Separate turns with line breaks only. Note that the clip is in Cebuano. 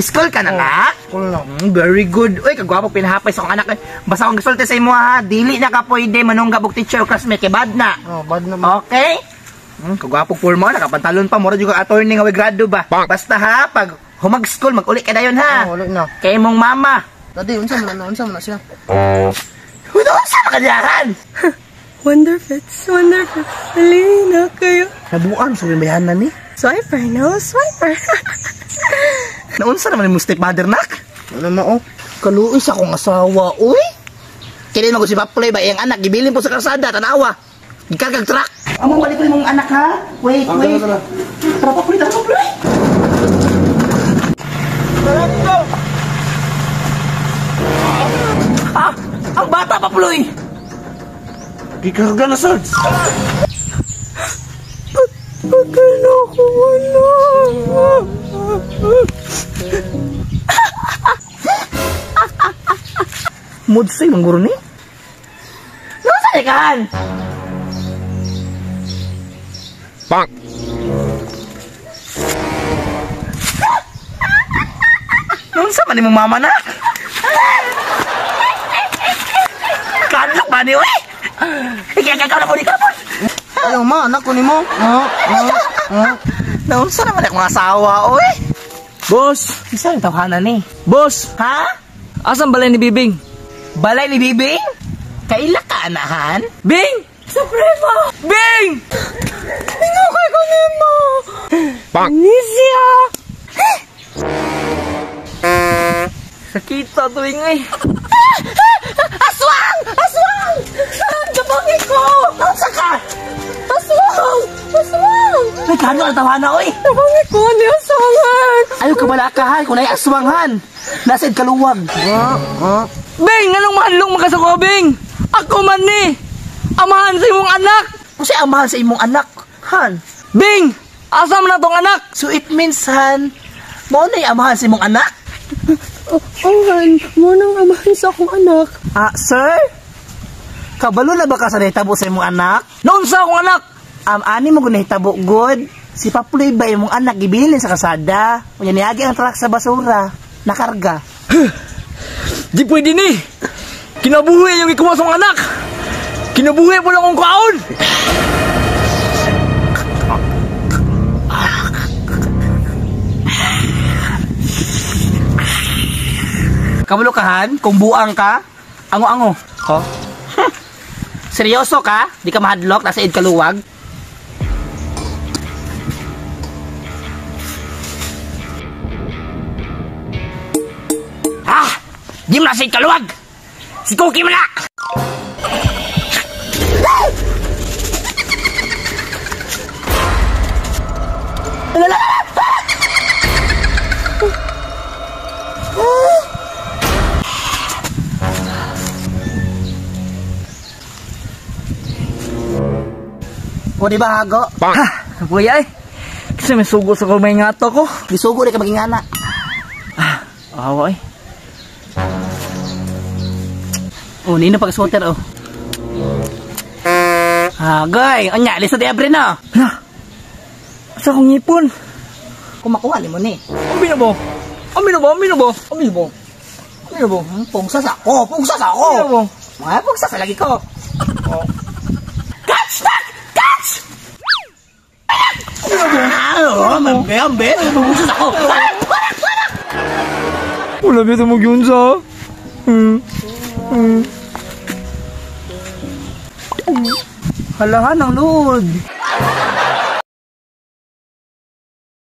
School ka na na?
School na.
Very good. Uy, kagwapo pinahapay sa akong anak. Basta akong gisulti sa imo ha, dili na ka pwede manunggab og teacher o classmate kay bad na.
Oh, bad na ma.
Okay? Kagwapo forma, nakapantalon pa mura jud ka attorney nga way grado ba. Basta ha, pag humag school mag-uli ka dayon ha.
Oh, uli na.
Kay imong mama.
Daddy, unsa man na siya?
Uy, unsa man kadyahan?
Wonderfits, wonderfits, halina kayo.
Nabuan sa bayanan ni.
Swiper, no swiper.
Naunsa naman imong stepmother nak?
Ano ma oh?
Kaluoy sa akong asawa, uy. Kini man ko si Paploy ba iyang anak gibilin po sa kalsada tanawa. Gikargag truck. Amo balik ko imong anak ha. Wait, wait. Tara Paploy, tara Paploy. Tara go. Ah, ang bata Paploy.
Gikarga na sad.
Patay na ako, anak.
Mudsoy mangguro ni. Nasa kan?
Bang.
Nunsa man imong mama na? Kadlok ba ni oy? Ikaw na po ni kapon.
Ayaw ma, anak ko nimo.
Naunsa naman akong asawa, oy.
Boss,
Isa yung tawhanan ni.
boss,
Ha?
asan balay ni Bibing?
Balay ni Bibing? Kaila ka, anahan?
Bing!
Supremo!
Bing!
Ingakay ko nimo!
Bang.
Nisya!
Sakita tuwing ay.
Aswang! Aswang!
Dabangi ko!
Naunsa ka?
Aswang! Aswang!
Ay, kano ang tawhana, oy?
Dabangi ko ni aswangan!
Ayaw ka balakahan kung na'y aswanghan. Nasa kaluwag.
Bing, anong mahadlong makasako, Bing? Ako man ni! Amahan sa imong anak!
Kasi amahan sa imong anak, han.
Bing! Asa man na tong anak?
So it means, han, mao na'y amahan sa imong anak?
Oh, han, mo nang amahan sa akong anak.
Ah, sir? Kabalo na ba ka sa nahitabo sa imong anak?
Naunsa akong anak?
Ani mo nahitabo, good. Si Paploy ba imong anak gibilin sa kasada? Unya niagi ang truck sa basura. Nakarga.
Di pwede ni! Kinabuhi yung ikuha sa akong anak! Kinabuhi po lang akong kaon!
Kabalo ka, han? Kung buang ka, ango-ango. Ho? Seryoso ka? Di ka mahadlok? Nasa id kaluwag? Ah! Di mo nasa id kaluwag! Si Cookie mo na! O di ba, Hago?
Bang.
Ha! Kuya eh! Kasi may sugo sa kamay nga to ko.
Gisugo di ka maging anak.
Awa eh.
O, nino pag scooter, oh. Hagoy, onya, lista di abre na.
Hala! Sa akong ngipon!
Kung makuha, mo ni.
Ang binabo! Ang binabo! Ang binabo! Ang binabo! Ang binabo!
Pungsas ako! Pungsas ako!
Ang binabo!
Mga pungsas lagi ko. Oh. Catch! That! Catch! Ah, oh, mambe, ambe. Pungsas ako.
Wala ba ito magyun sa?
Halahan ang load.